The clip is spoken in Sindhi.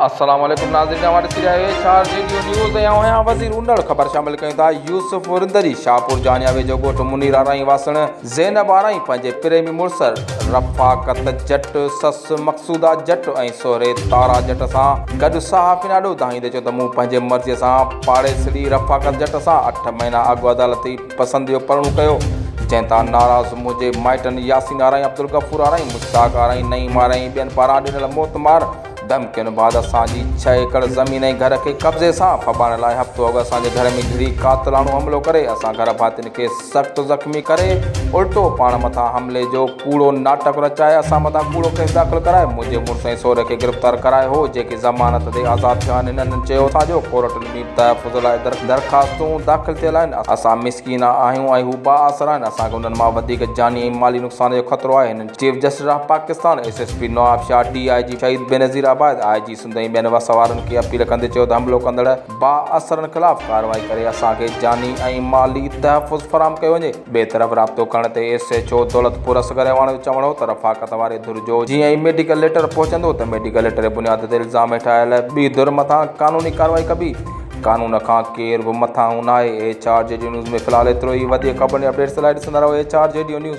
السلام عليڪم ناظرين اوهان ڏسي رهيا آهيو H R G D news ۽ آئون آهيان وزير انڙ خبر شامل ڪيون ٿا يوسف رندري شاهپور جانيا ويجهو ڳوٺ منير آرائين واسڻ زينب آرائين پنهنجي پريمي مڙس رفاقت جٽ سس مقصوده جٽ ۽ سهري تارا جٽ سان گڏ صحافين آڏو دانهيندي چيو ته مون پنهنجي مرضي سان پاڙيسري رفاقت جٽ سان اٺ مهينا اڳ عدالتي پسند جو پرڻو ڪيو، جنهن تان ناراض منهنجي مائٽن ياسين آرائين، عبدالغفور آرائين، مشتاق آرائين، نعيم آرائين ۽ ٻين پاران ڏنل موتمار ڌمڪين بعد اسان جي ڇهه ايڪڙ زمين ۽ گهر کي قبضي سان ڦٻائڻ لاء هفتو اڳ اسان جي گهر ۾ گهڙي قاتلاڻو حملو ڪري اسان گهر ڀاتين کي سخت زخمي ڪري الٽو پاڻ مٿان حملي جو ڪوڙو ناٽڪ رچائي اسان مٿان ڪوڙو ڪيس داخل ڪرائي منهنجي مڙس ۽ سهري کي گرفتار ڪرايو هو جيڪي ضمانت تي آزاد ٿيا آهن هنن چيو اسان جو ڪورٽن ۾ تحفظ لاء درخواستون داخل ٿيل آهن، اسان مسڪين آهيون ۽ هو بااثر آهن، اسان کي انهن مان وڌيڪ جاني ۽ مالي نقصان جو خطرو آهي، هنن chief justice of Pakistan, S S P Nawabshah, D I G Shaheed Benazirabad, I G Sindh ۽ ٻين وس وارن کي اپيل ڪندي چيو ته حملو ڪندڙ بااثرن خلاف ڪارروائي ڪري اسان کي جاني ۽ مالي تحفظ فراهم ڪيو وڃي. ٻئي طرف رابطو ڪرڻ تي S H O Daulatpur Asghar Awan جو چوڻ هو ته رفاقت واري ڌر جو جيئن ئي ميڊيڪل ليٽر پهچندو ته ميڊيڪل ليٽر جي بنياد تي الزام هيٺ آيل ٻي ڌر مٿان قانوني ڪارروائي ڪبي، قانون کان ڪير به مٿانهون ناهي. H R G D news ۾ في الحال ايترو ئي، وڌيڪ خبرن ۽ اپڊيٽس لاء ڏسندا رهو H R G D news.